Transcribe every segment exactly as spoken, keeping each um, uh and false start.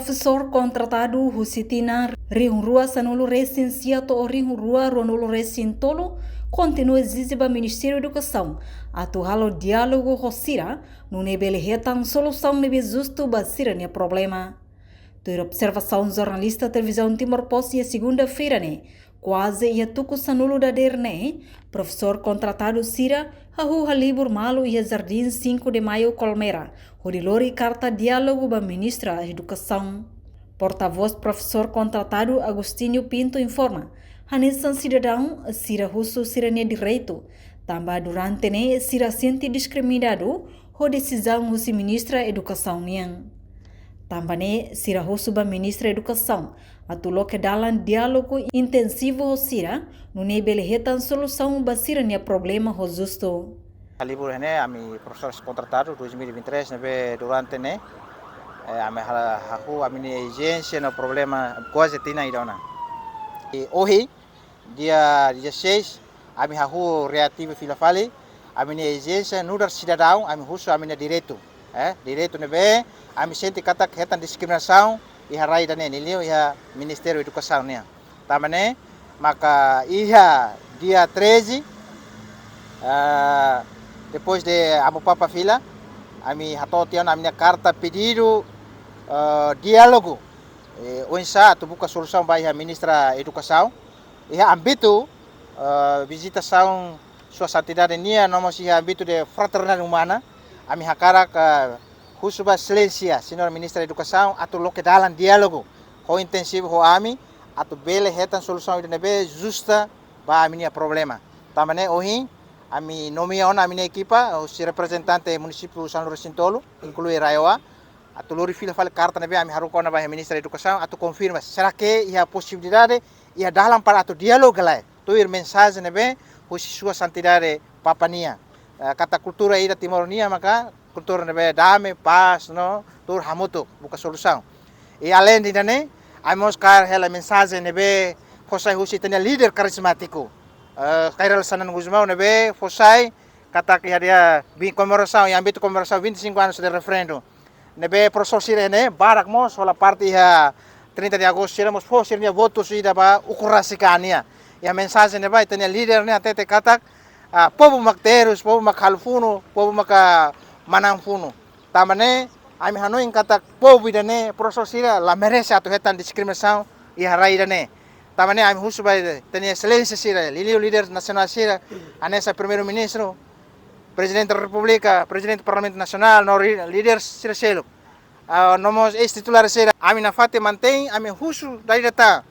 Profesór kontratadu husi tinan rihun rua sanulu resin sia to'o rihun rua ruanulu resin tolu kontinua ezije ba Ministériu Edukasaun atu halo diálogu ho sira, nune'e bele hetan solusaun ne'ebé justu ba sira-nia problema. Tuir observasaun jornalista Televizaun Timor Post iha segunda-feira ne'e, kuaze iha tuku sanulu dadeer ne'e, profesór kontratadu sira hahú halibur malu iha Jardim Cinco de Maio Colmera, hodi lori karta diálogu ba Ministra Edukasaun. Portavós profesór kontratadu Agostinho Pinto informa, hanesan sidadaun sira husu sira-nia direitu, tanba durante ne'e sira sente diskriminadu ho desizaun husi Ministra Edukasaun nian. Tanba ne'e sira husu ba Ministra Edukasaun atu loke dalan diálogu intensivu ho sira, nune'e bele hetan solusaun ba sira-nia problema ho justu. Halibur ne'e ami profesór kontratadu dois mil e vinte e três ne'ebé durante ne'e, eh, ami ha-, hahú ami-nia ezijénsia no problema kuaze tinan ida ona. I ohin, dia dezasseis, ami hahú reativa fila fali ami-nia ezijénsia nu'udar sidadaun, ami husu ami-nia direitu. Eh, direitu ne'ebé ami sente katak hetan diskriminasaun iha rai ida-ne'e, liuliu iha Ministériu Edukasaun nian. Tanba ne'e maka iha dia treze, ah, depois de Amu Papa fila, ami hato'o tiha ona ami-nia karta pedidu, ah, diálogu, eh, oinsá atu buka solusaun ba iha Ministra Edukasaun iha ámbitu, eh, vizitasaun Sua Santidade nian, no mós iha ámbitu de fraternidade umana, ami hakarak, eh, husu ba Exelénsia Señora Ministra Edukasaun atu loke dalan diálogu ho intensivu ho ami, atu bele hetan solusaun ida ne'ebé justa ba ami-nia problema. Tanba ne'e ohin ami nomeia ona ami-nia ekipa, husi reprezentante munisípiu sanulu resin tolu, inklui RAEOA, atu lori fila fali karta ne'ebé ami haruka ona ba iha Ministra Edukasaun atu konfirma, será que iha posibilidade, iha dalan para atu diálogu ka lae? Tuir mensajen ne'ebé husi Sua Santidade Papa nian. Eh, katak kultura ida Timor nian maka kultura ne'ebé dame, pás, no tuur hamutuk buka solusaun. I aleinde ida-ne'e, ami mós kaer hela mensajen ne'ebé fó sai husi ita-nia líder karizmátiku, eh, Kay Rala Xanana Gusmão ne'ebé fó sai katak iha dia bi-, komemorasaun, iha ámbitu komemorasaun vinte e cinco anos de referendu ne'ebé profesór sira ne'e barak mós hola parte iha trinta de agosto, sira mós fó sira-nia votu ida ba ukun rasik an nian. Iha mensajen ne'ebá ita-nia líder ne'e hatete katak, ah, povu mak terus, povu mak halo funu, povu mak, ah, manán funu. Tanba ne'e ami hanoin katak povu ida-ne'e, profesór sira la merese atu hetan diskriminasaun iha rai ida-ne'e. Tanba ne'e ami husu ba ita-nia exelénsia sira, liuliu líder nasionál sira, hanesan Primeiru-Ministru, Prezidente Repúblika, Prezidente Parlamentu Nasionál, no ri-, líder sira seluk, ah, no mós eis-titulár sira, ami nafatin mantein ami husu dala ida tan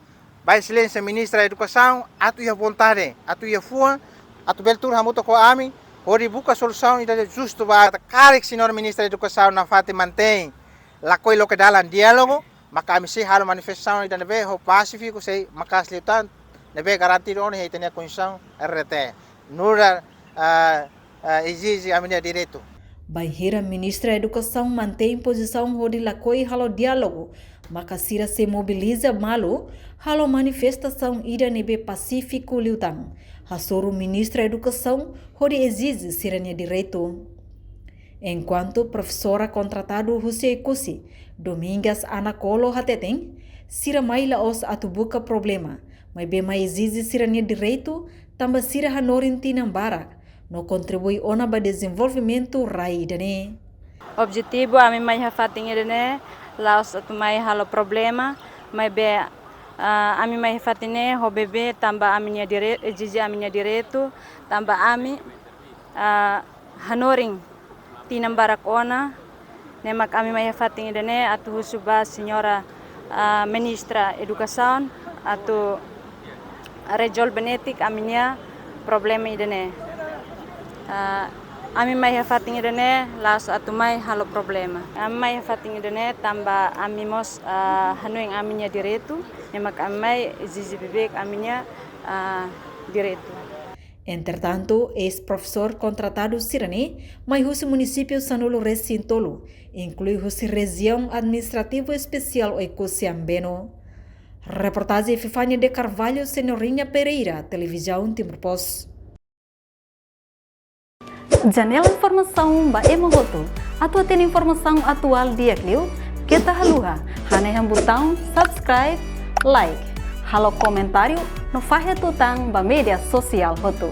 ba Exelénsia Ministra Edukasaun atu iha vontade, atu iha fuan, atu bele tuur hamutuk ho ami hodi buka solusaun ida justu ba. Karik Señora Ministra Edukasaun nafatin mantein lakohi loke dalan diálogu, maka ami sei halo manifestasaun ida ne'ebé ho pasífiku, sei maka'as liután, ne'ebé garantidu ona iha ita-nia Konstituisaun R T, nu'udar, ah, ah, ezije ami-nia direitu. Bainhira Ministra Edukasaun mantein pozisaun hodi lakohi halo diálogu, maka sira sei mobiliza malu halo manifestasaun ida ne'ebé pasífiku liután, hasoru Ministra Edukasaun hodi ezije sira-nia direitu. Enkuantu profesora kontratadu husi Oekusi, Domingas Ana Kolo hateten, sira mai la'ós atu buka problema, maibé mai ezije sira-nia direitu, tanba sira hanorin tinan barak no kontribui ona ba dezenvolvimentu rai ida-ne'e. Objetivu ami mai iha fatin ida-ne'e la'ós atu mai halo problema, maibé, ah, ami mai iha fatin ne'e ho beibeik tanba ami-nia dire-, ezije ami-nia direitu, tanba ami, ah, hanorin tinan barak ona, ne'e mak ami mai iha fatin ida-ne'e atu husu ba Señora, ah, Ministra Edukasaun atu rezolve netik ami-nia problema ida-ne'e. Ah, ami mai iha fatin ida-ne'e la'ós atu mai halo problema. Ami mai iha fatin ida-ne'e tanba ami mós, ah, hanoin ami-nia direitu, ne'e mak ami mai ezije beibeik ami-nia, ah, direitu. Entretantu, eis-profesór kontratadu sira-ne'e mai husi munisípiu sanulu resin tolu, inklui husi Rejiaun Administrativa Espesiál Oekusi Ambeno. Reportajen Epifania de Carvalho, Senhorinha Pereira, Televizaun Timor Post. Janela informasaun ba ema hotu. Atu hatene informasaun atuál di'ak liu, Keta haluha hanehan butaun subscribe, like, halo komentáriu no fahe tutan ba média sosiál hotu.